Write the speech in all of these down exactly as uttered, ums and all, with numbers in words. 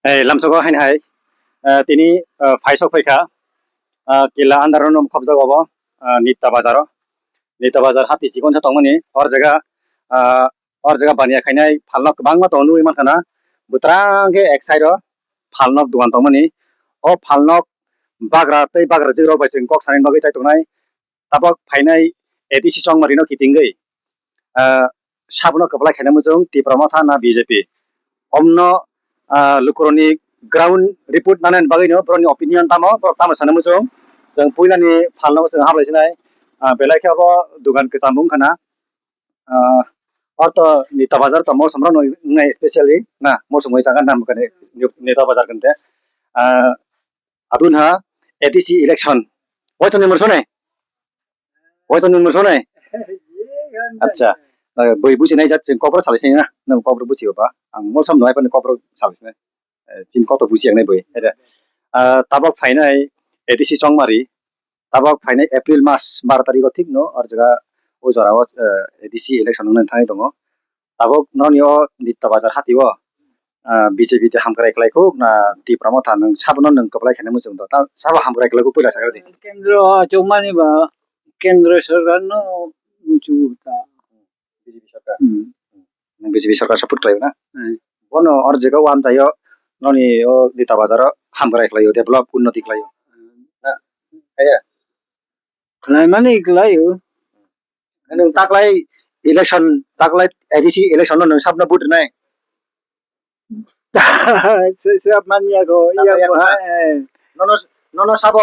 Eh, lamsogo haini hai, eh, tini, eh, phaisok phaikha, eh, kila andaro no khobjago bo, eh, Nita Bazar o. Nita Bazar hati chikon sa tongmani, or jaga, eh, or jaga baniya khainai phalnok kwbangma tongo nugwi mankha na, bwtrang khe ek side o phalnok dogan tongmani. O phalnok bagra tei bagra jigrok bai chwng kok sanani bagwi chai tongnai. Tabok phainai A D C chongmari no kitingwi, ah, sabono kwplai khaina muchung Tipra Motha na B J P. Omno, ah, lukurokni ground report nanani bagwino borokni opinion tamo, borok tamo sana muchung. Chwng puilani phalno chwng hablai sinai, ah, belai khe abo dogan kwcham wngkha na. Ah, orto Nita Bazar to mosomrok no wngnai specially na, mosomwi jaga nam khe Nita Bazar khe. Ah, adun ha A D C election. Waitoni mursone? Waitoni mursone? Acha. Eh, bui buchi nai jat chwng kokro salai sini na. Nang kokro buchi ba. Ang molsam noi pani kokro salai sini. Eh, chin koto buchi ang nai bui. Ada. Ah, tabok phainai A D C chongmari. Tabok phainai April mas bar tarikh o thik no, or jaga o jora o, eh, A D C election wngna thangwi tongo. Tabok noni o Nita Bazar hati o, ah, B J P te hamkrai khlai kuk na Tipra Motha nwng sabono nwng kwplai khaina muchung do? Ta sabo hamkrai khlai kuk puila sakha di. Kendro achukmani ba kendro sorkar no muchungo ta. B J P sorkar. Hmm. Nwng B J P sorkar support khlai na? Hmm. Bono or jaga o amchaio noni o Nita Bazar o hamkrai khlai o, develop unnoti khlai o. Hmm. Na? Kaya? Khlaimani khlai o. Nwng taklai election, taklai A D C election no nwng sabno vote rwnai? Se, se manya ko, iya ko, eh. Nono, nono sabo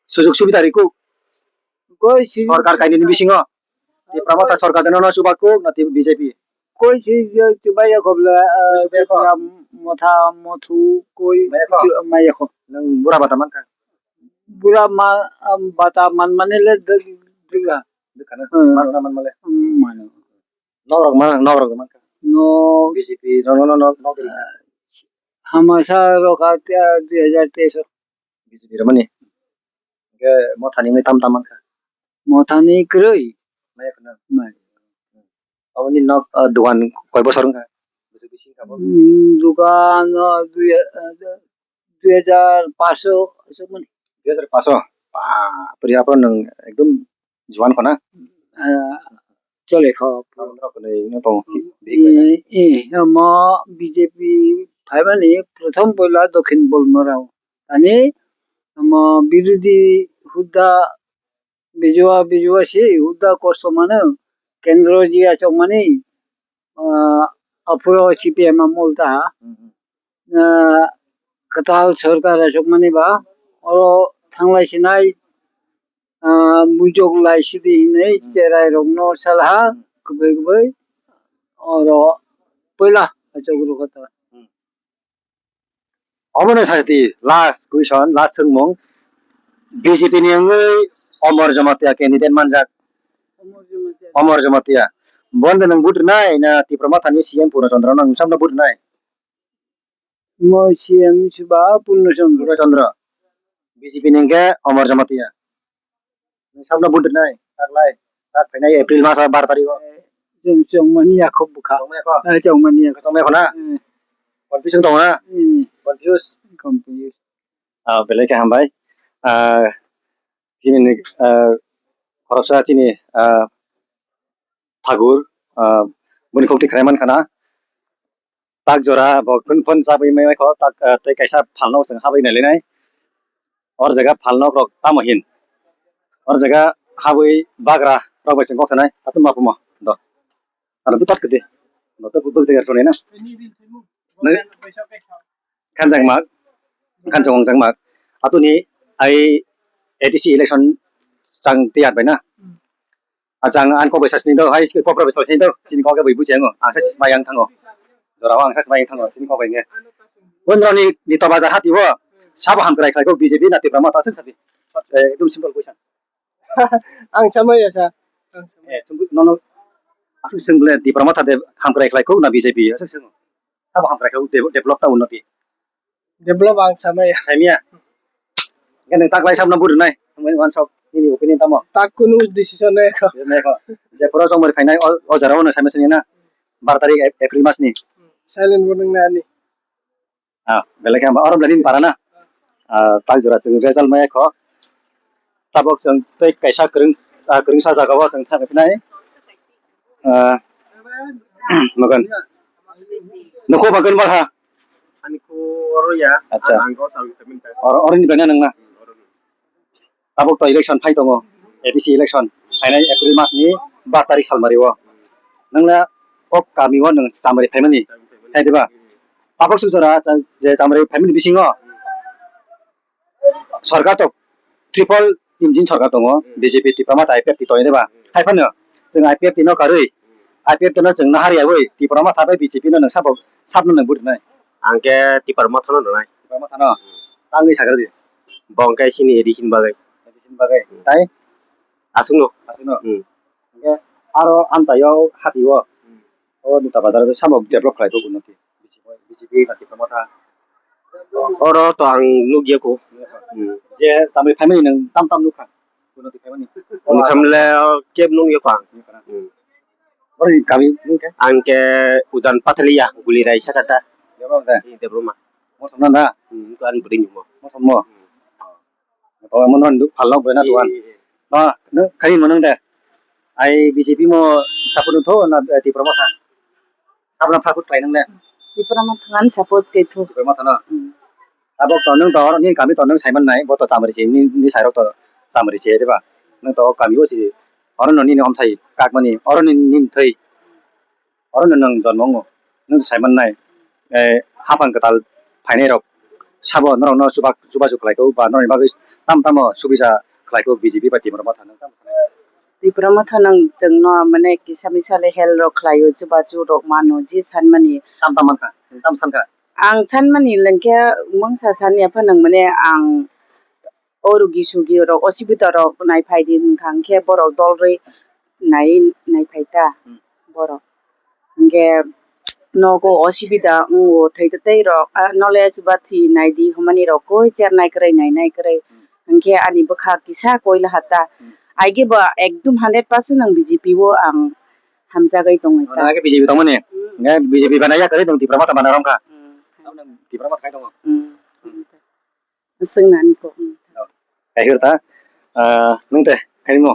sujug subida rikuk? Koi si sorkar kainwini bisingo? Tipra Motha sorkar de nono chubakuk na B J P? Koi si je chubaya ko bla, eh, Chubaya ko? Tipra Motha, Mothu, koi maya ko? Maya ko. Nwng bura bata mankha? Bura ma, ah, bata man mane le dwg-, dwga. Dwgkha na? Hmm. Mano na man male? Hmm, mano. Nok rok ma, nok rok man kha. No. B J P, no, no, no, no, no. Hamasa rok a, ah, dui hajar teis o. B J P rok mani. Ke Mothani ngai tam tam man kha. Mothani kwrwi. Maya khna. Mai. Aboni nok, ah, dukan koi bosor wngkha? Bwswk bisi wngkha bo? Hmm, dukan, ah, dui, ah, dui hajar paanch sho aswk mani. Dui hajar paanch sho? Bapre, aphuru nwng ekdom juan khona? Ah, chole kho. Aboni rok kwlwi no tongo, bihik bai na. Eh, eh, omo B J P phaimani prothom poila Dokhin Bolmorao. Ani omo birodhi hudda bijua bijua si hudda kosto mano. Kendro ji achokmani, ah, aphuru C P M amol ta. Hmm, hmm. Ah, kwtal sorkar achukmani ba, oro thanglai sinai, ah, bujok lai sidi hinwi cherai rokno salha, kwbwi kwbwi oro puila achuk rwkha ta. Omono sadi last question, last swngmung, B J P ni wngwi Omor Jamatia candidate manjak. Omor Jamatia. Bondo nwng vote rwnai na Tipra Mothani C M Purno Chandra no nwng samno vote rwnai? Mo C M siba Purno Chandra. Purno Chandra. B J P ni hwnkhe Omor Jamatia. Nwng sabno vote rwnai, taklai, tak phainai April maso bar tarikh o. Chwng chongmani yakho bwkha. Chongmani yakho? Eh, chongmani yakho. Chongmani yakho na? Hmm. Confuse wng tongo na? Hmm. Confuse? Confuse. Ah, belai khe hambai. Ah, chini ni, ah, khoroksa chini, ah, Thakur, ah, bini khukti khlai mankha na. Tak jora bo phone phone chabwi mai mai kho, tak, ah, tei kaisa phalno chwng habwi nailinai. Or jaga phalnok rok tamo hin. Or jaga habwi bagra rok bai chwng kok sanai, atum ma pumo do. Ano butat kede. Boto bubuk de gar sonai na. Nai. Kanjang mak, kanjang wangjang mak. Atuni ai A D C election chang tiyar bai na. Achang an kok bai sasini do, hai kok bai sasini do, sini kok bai buji ango, ang sas mayang thango. Jorao ang sas mayang thango, sini kok bai nge. Unroni Nita Bazar hati o, sabo hamkrai khlai kok B J P na Tipra Motha sing sati. Eh, ekdom simple question. Ang samaya sa. Ang samaya. Eh, sumbu nono asuk sing bole Tipra Motha de hamkrai khlai kok na B J P asuk sing. Sabo hamkrai khlai de-, develop ta unnoti. Develop ang samaya. Samaya. Kan tak lai sabna buru nai. Wan sok ini opinion tamo. Tak kunu decision nai ko. Nai ko. Je pura jong mari khainai o, o jara o nai samaya sini na. Bar tarik Ap-, April mas ni. Silent bo nang nani. Ah, belai khe hamba. Oro belai nini para na? Ah, tak jora chwng result maya kho. Tabok chwng tei kaisa kwrwng, ah, kwrwngsa jagao chwng thang phinai. Ah, magan. Nokho magan ba ha? Ani kho oro ya. Acha. Ang ko sal temen ta. Oro, oro ni bana nang na? Hmm, oro ni. Tabok to election phai tongo, A D C election phainai April mas ni bar tarik salmari o. Nwng le o kami o nwng chamari phaimani, hai diba? Tabok suk jora cha-, je chamari phaimani bisingo sorkar to triple engine sorkar tongo, B J P, Tipra Motha, I P F T tongwi diba? Hai phano chwng I P F T no karwi, I P F T no chwng nahar yawi, Tipra Motha bai B J P no nwng sabo, sabno nwng vote rwnai? Ang khe Tipra Motha no rwnai. Tipra Motha no? Tangwi sakha di. Bo hwnkhe chini A D C ni bagwi. A D C ni bagwi. Tai? Aswkno. Aswkno? Hmm. Hwnkhe aro amchaio hati o. Hmm. O Duta Bazar o samok develop khlai kho unnoti. B J P na Tipra Motha. Oro to ang nukya kho. Hmm. Je tamni family nwng tam tam nukha. Unnoti khaimani. Unnoti khamle kebo nukya kho ang. Hmm. Oro ni kami nungkhe? Ang khe Ujan Pathalia, Gulirai sakata. Debra da? Hmm, Debra ma. Mo samna da? Hmm, to ani bwrwi ni mo. Mo sammo? Hmm. Omo no phalno bwrwi na duan. Ah, no, khai mo nang de. Ai B J P mo support tho na, eh, Tipra Motha? Sabna support khlai nang de. Tipra Motha ngan support khe tho. Tipra Motha no. Hmm. Abo to nang to oro ni kami to nang saiman nai, bo to chamari si ni, ni sairok to chamari si diba? Nang to kami o si oro no nini omthai kakmani, oro ni, nini thwi. Oro no nwng jonmo wngo, nwng saiman nai, eh, haphang kwtal phainai rok sabo norok no chuba-, chubachu khlai kho ba norok ni bagwi tam tamo subisa khlai kho B J P bai Tipra Motha nwng tamo sanai? Tipra Motha nwng chwng no mane kisa misa le help rok khlai o, chubachu rok mano je sanmani. Tam tam mankha, nwng tam sankha? Ang sanmani lengkhe mungsa sani apha nwng mane ang o rugi sugi rok, osibida rok naiphai di hwnkha, hwnkhe borok dol rwi nai, naiphai ta Hmm. Borok. Hwnkhe nogo osibida wngo, thwi tei rok, ah, nole chuba thwi nai di hwnmani rok koi chernai kwrwi, nainai kwrwi. Hmm. Hwnkhe ani bwkha kisa koi laha ta. Hmm. Aige ba ekdum hundred percent ang B J P o ang hamjagwi tongwi ta. Nang B J P tongmani? Hmm. Nge B J P bana ya kwrwi nwng Tipra Motha bana romkha. Hmm. Abo nwng Tipra Motha khai tongo. Hmm. Swng nani kok. Kahir ta, ah, nung te, kaimo.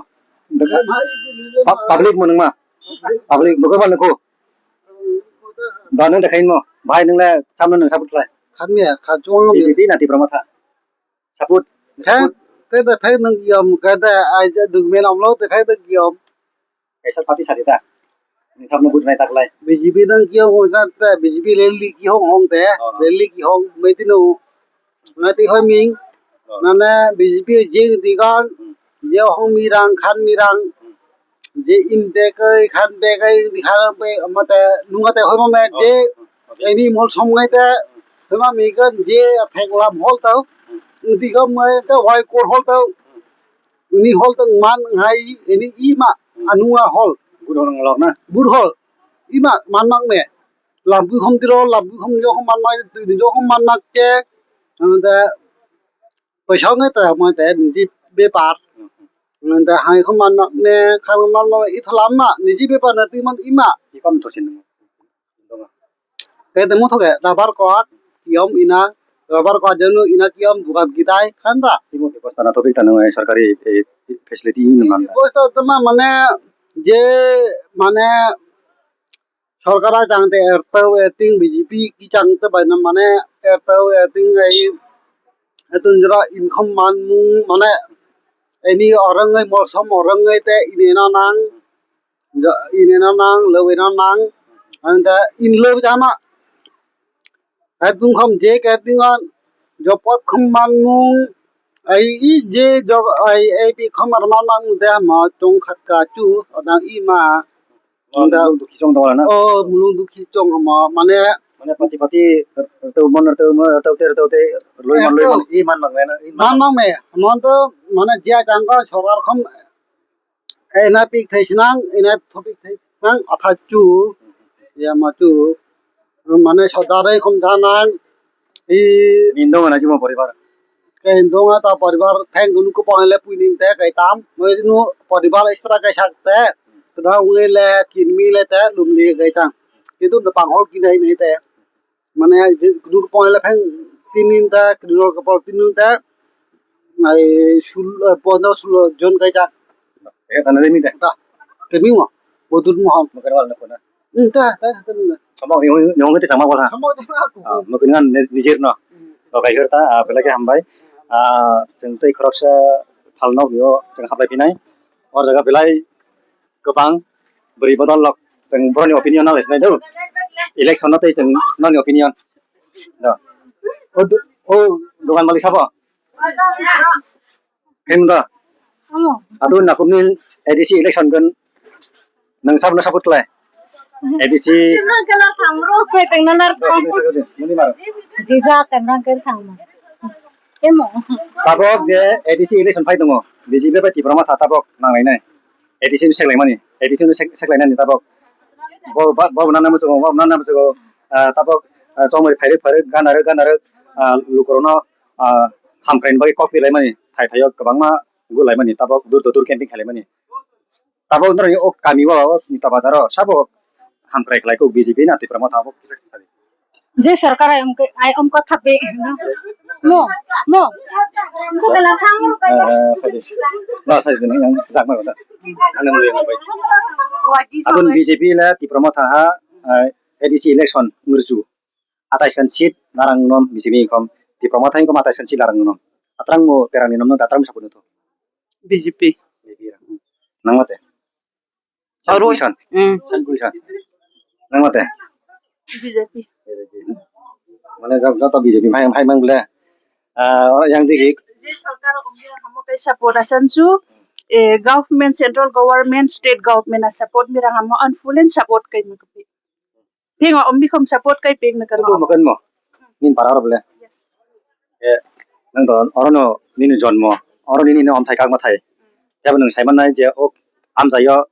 Pa-, public mo nung ma? Public mo ko ba nung ko? Da nung te kaimo. Bhai nung le samno nung support khlai. Khan miya, kha chuang B J P na Tipra Motha? Support. Kha, support. Kha da phai nung yom, kha da ai ja dug men amlo te phai da yom. Kaisa party sadi ta. Ni sabno budnai taklai. B J P nang kiyong hong ta, B J P rally kihong hong te, oh, rally kihong, mai tino, mai ti hoi ming, oh, nane B J P jeng digan, hmm, je hong mirang, khan mirang, hmm, je in bekai, khan bekai, dikhan be, mate, nunga te hoi ma me, oh, je, hmm, okay, ini mol som ngai te, hmm, hoi ma mi kan, je, thek lam hol tau, hmm, dikhan mai te, hoi kor hol tau, hmm. Ini hol tong man hai, ini ima, hmm, anunga hol. Bur hol nang lok na? Bur hol. Ima man mak me. Lampu khom tiro, lampu khom jo khom man mai, tui ni jo khom man mak che. Ang da paisa ngai ta mai ta niji bepar. Hmm. Ang da hai khom man mak me, kham man mak me, ithola ma, niji bepar na tui man ima. Ikom to sin. Kaya temo thoke, rubber kok, kiyom ina, rubber kok jenu ina kiyom dukan kitai, khan da. Timo bebosta na thopik tano, eh, sarkari, eh, facility ni man. Bebosta tama mane, je, mane, sorkar a jang te ertau erting B J P ki jang te bai na mane, ertau erting ai, etun jora income man mung, mane, eni orang ai, mosam orang ai te, ini na nang, Jo, ini no nang, lobwi no nang. Ang da in lo jama. Ai tung khom je ke tingon. Jo pot khom man mung. Ai i je jo ai ai pi khom ar man man de ma chong khat ka chu. Odang i ma. Oh, da mulung dukhi chong dong na? Oh, mulung dukhi chong ma. Mane, mane pati pati tu mon tu mo tu te tu te loi man loi man i man man na. Man mang me. Mon to mane jia jang ko sorkar khom. Ena pik thai sinang, ena thopik thai sinang, atha chu, ya ma chu, mane sodarai khom janang, i indong na chimo poribar. Ke indong ta poribar thang gunu ko pang le puinin te kai tam, moi nu poribar extra kai sak te, kda ung le kinmi le te lumli kai tam. Itu na panghol kinai nai te. Mane, je kudur pon le phang tinin ta, kudur kapal tinin ta, ai sul, eh, pondro sulo jon kai ta. Eh, tana demi ta. Ta, kemi mo, Bodur Mohon. Mukar wal na kona. Hmm, ta, ta, ta, ta. Sama ni, ni hong te sama wala. Sama ta aku. Ah, mukar ngan ni-, nijir no. Hmm. To kai hor ta, ah, pela ke hambai. Ah, chwng tei khoroksa phalno bio chwng hablai phinai. Or jaga belai kwbang bwrwi bodol rok chwng boroni opinion nang lai sinai do. Election no tei chwng noni opinion. Do. O du-, o dogan malik sabo. Khen do. Amo. Adu nakum ni A D C election gun nang sabo na support khlai. A D C. Timrang kela thangro, koi tengna nar thang. Muni maro. Visa Timrang kel thangma. Emo. Tabok je A D C election phai tongo. B J P bai Tipra Motha tabok nang lai nai. A D C no seklaimani, A D C no sek-, seklainani tabok. Bo, ba, bo nana muchungo, bo nana muchungo, ah, tabok, ah, chongmari phairwk, phairwk, ganarwk, ganarwk, ah, lukurokno, ah, hamkraini bagwi kok pilaimani, thai thaio kwbangma gulaimani, tabok door to door campaign khailaimani. Tabok norokni o kami o, o Nita Bazar o, sabo hamkrai khlai kok B J P na Tipra Motha abo kisa kisa. Je sarkar ayam ke, ayam ka thape. Mo, mo. Mo kala thang mo kai. Eh, phadi. Ba, size din yang jak mar da. Ano mo yang bai. Abun B J P la Tipra Motha ha, eh, A D C election ngurju. Atais kan seat narang nom B J P kom. Tipra Motha kom atais kan seat narang nom. Atrang mo perang ni nom no atrang sabu no to. B J P. Nang mate. Aro. San kuisan. Hmm. San kuisan. Nang mate. B J P. Mane jok joto B J P mai mai mang bole. Ah, oro yang digi. Je sarkar omya hamo kai support asan su, eh, government, central government, state government a support mirang hamo an full and support kai makapi. Thingo ombi khom support kai pik na kano. Bo makan mo. Nin para oro bole. Yes. Eh, nang to oro no nini jonmo, oro nini no omthai kak mathai. Yabo nang sai mannai je o amjaio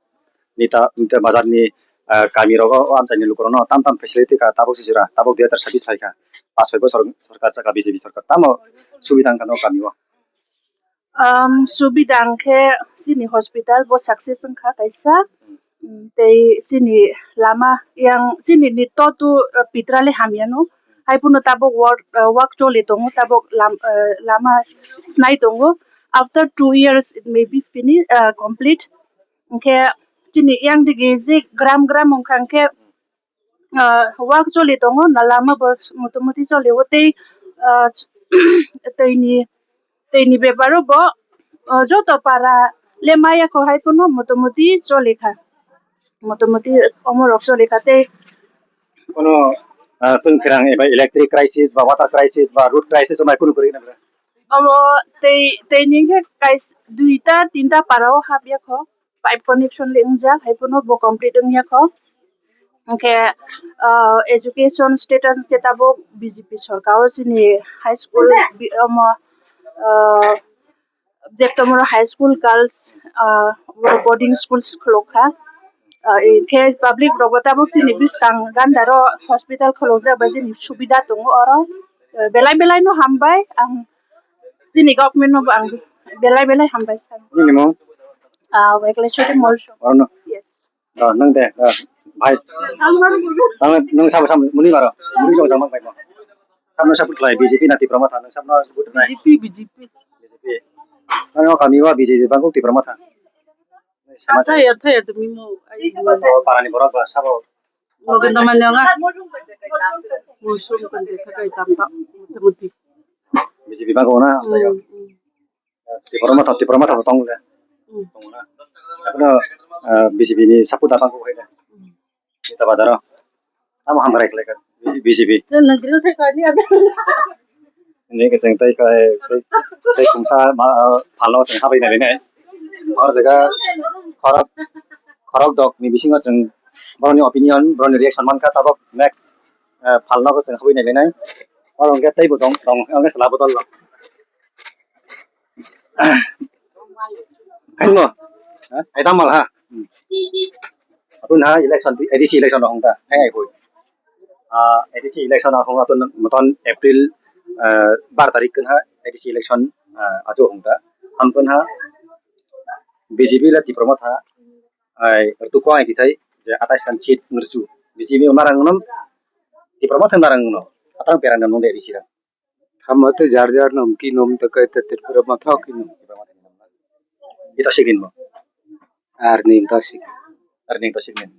Nita, Nita Bazar ni, eh, kami rogo o amjai ni lukurokno tam tam facility ka tabok si jora, tabok dui hazar sabis phai kha. Pas phai bosor sarkar chaka B J P sarkar tamo subida wngkha no kami o. Um, subida hwnkhe chini hospital bo success wngkha kaisa. Um, tei chini lama yang chini ni to tu, uh, pitra le hamya no. Hai phano tabok work, uh, work choli tongo, tabok lam-, uh, lama snai tongo. After two years it may be finish, uh, complete. Hwnkhe chini yang digi je gram gram wngkha hwnkhe, ah, work choli tongo, na lama bo motamuti choli o tei, ah, teini, teini beparo bo, ah, joto para le maya kho hai phano motamuti choli kha, motamuti omo rok choli kha tei. Kono, ah, chwng kherang eba electric crisis ba water crisis ba road crisis omai kunu kwrwi na bwle? Omo tei, teini khe kais-, duita tinta para o hap ya kho. Pipe connection le wngjak, hai phano bo complete wngya kho. Hwnkhe, ah, education status khe tabuk B J P sorkar o chini high school bi-, omo, ah, Jeptomoro High School Girls, ah, boarding schools khuluk kha. Ah, hwnkhe public rok bo tabuk chini bwskang gandaro hospital khulukjak bai chini subida tongo oro. Eh, belai belai no hambai ang chini government no bo ang belai belai hambai sano. Nini mung? Ah, Weklai Choti Molsom. Orono? Yes. Ah, nang de, ah, bhai. Nang, nang sabo sam muni maro. Muni jong jang mang bai mo. Samno support khlai B J P na Tipra Motha, nang samno support khlai? B J P, B J P. B J P. Ano kami wa B J P bangkok Tipra Motha. Sama acha, ya, tha, ya, tumi mo. Ai, mo. O parani borok ba sabo. Mo kenda manya nga. Mo sum kenda tha kai tam ta. Muti. B J P bangkok na, tayo. Hmm, hmm. Tipra Motha, Tipra Motha bo tong le. Hmm. Tong na. Ano, ah, B J P ni support da bangkok hai da. Hmm. Nita Bazar o. Tamo hamkrai khlai kha B J P. Nang grill thai kha ni ada. Ni khe chwng tei khai, tei, tei khumsa ma, ah, phalno chwng habai nai nai. Or jaga khorok, khorok dok ni bisingo chwng boroni opinion, boroni reaction mankha tabok next, ah, phalno chwng habai nai nai. Oro hwnkhe tei bo dong, dong, hwnkhe chwla bodol rok. Kaimo? Ha? Aidam mal ha? Hmm. Atun ha election, A D C election rok hongda. Hai ai hoi. Ah, A D C election rok hong atun moton April, ah, bar tarik kun ha A D C election, ah, achu hongda. Ham kun ha B J P la Tipra Motha. Ai, tu ko ai kitai, je atais kan chit ngerchu. B J P marang nom. Tipra ma thang narang no. Atrang perang no de risira. Tamo te jar jar nom ki nom te kai te Tripura ma thok ki nom. Ita sigin mo. Arni ta sigin. Arni ta sigin.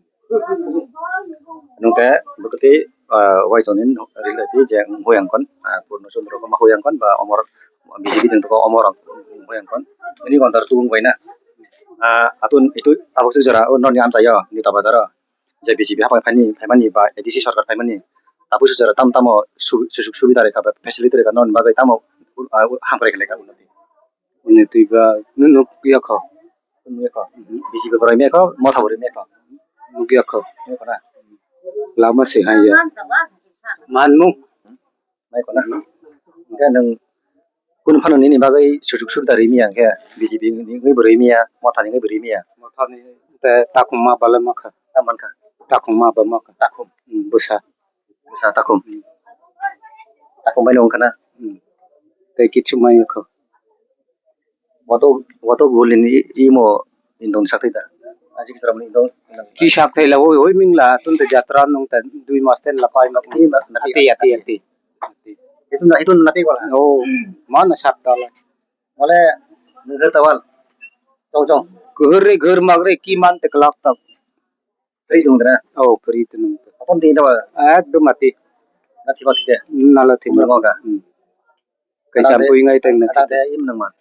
Nung te bukti, ah, wai jonin rilati je huyang kon, ah, purno chundro ko ma huyang kon ba omor B J P ding to ko omor huyang kon. Ini kon tar tuung bai na. Ah, atun itu tabuk sujara, oh, non ni amsa yo, ni tabajaro. Je B J P hapai phaini, phaimani ba A D C sarkar phaimani, tabuk sujara tam tamo su-, sujug subida reka ba facility reka non bagwi tamo, uh, hamkrai khlai ka unnoti. Unnoti ba nuk yakho. Nuk yakho. Mhm. B J P boroi mekho, motha boroi mekho. Nuk yakho. Nuk yakho na. Lama se hai ya. Manmung. Mai khona. Hingke nwng kunu phano nini bagwi sujug subida rimiya hingke B J P ni wngwi bo rimiya, motha ni wngwi bo rimiya. Motha ni te takhum ma bala makha. Ta mankha. Takhum ma ba makha. Takhum. Hmm, bwsa. Bwsa takhum. Hmm. Takhum bai no wngkha na? Hmm. Tei kichu mai wngkha. Watok, watok boli ni imo indon sakti da. Aji kisara mani indon. Ki sak thai la hoi, hoi ming la, tun te jatra nung ta dui mas ten la pai mak. Ati, ati, ati, ati. Itu na, itu na pi wala. Oh, mana sak ta la. Wale, nung ta wal. Chong, chong. Ghor re, ghor mak re, ki man te klak ta. Free dong dra. Oh, free te nung ta. Aton ti da wal. Ekdom ati. Na thiba khite. Na la thiba. Umar moga. Hmm. Kaisa pui ngai teng na. Ada te im nang man.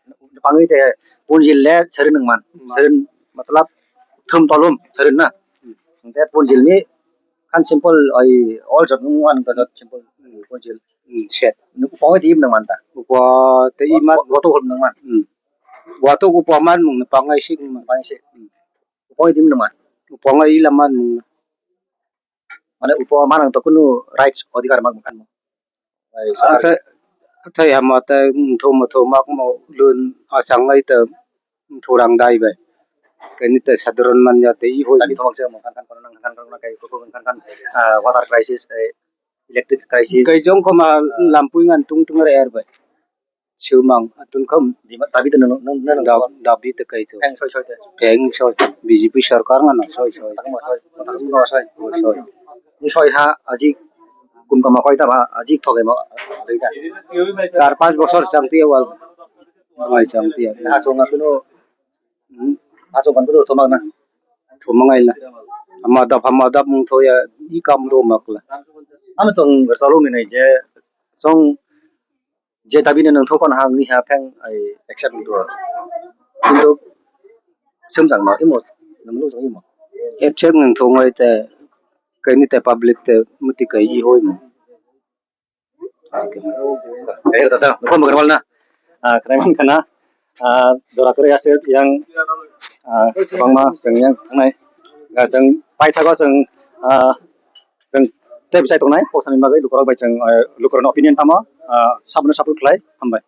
Pangwi te punjil le sari nang man. Sari matlab thum tolum sari na. Te punjil ni kan simple ai all jot nang man ta jot simple punjil. Hmm, set. Pangwi te im nang man ta. Upo te im man. Wato hol nang man. Hmm. Wato upo man mung pangai sik man. Pangai sik. Upo te im nang man. Upo ngai ila man mung. Mane upo manang to kunu rights odhikar mak kan mo. Acha, acha ya mo te mthu mthu mak mo lun achang lai te mthu rang dai bai. Kani te sadharan man ya te i hoi. Tani thomok se mo kan kan kono nang kan kan kai ko kan kan, ah, water crisis, eh, electric crisis. Kai jong ko ma lampui ngan tung tung re er bai. Siumang atun kham. Dima, dabi de nang, nang, nang, nang. Dab-, dabi de kai to. Peng soi soi de. Peng soi. B J P sarkar ngano soi soi. Takmo soi. Takmo soi. Soi. Ni soi ha aji kum kama koi ta ba aji thoge ma. Char panch bosor changti wal. Mai changti. Ha so nga kuno. Hmm. Ha so kan kuno thomak na. Thomangai la. Ama dap ama dap mung thoya i kam ro mak la. Ano chong salo ni nai je chong je dabi no nangthok kono ha wngwi ha pheng ai accept wngtho. Kintu swngchang no imo, nang nukjak imo. Accept nangthok wngwi te kaini te public te muti kai i hoi mo. Kaya tata, nukho magar wal na. Ah, kaya man kana. Ah, jora kore ase yang, ah, kwbangma chwng yang thangnai. Ah, chwng paithago chwng, ah, chwng tei bwsai tongnai, koksani bagwi lukurok bai chwng, ah, lukurokni opinion tamo, ah, sabono support khlai, hambai.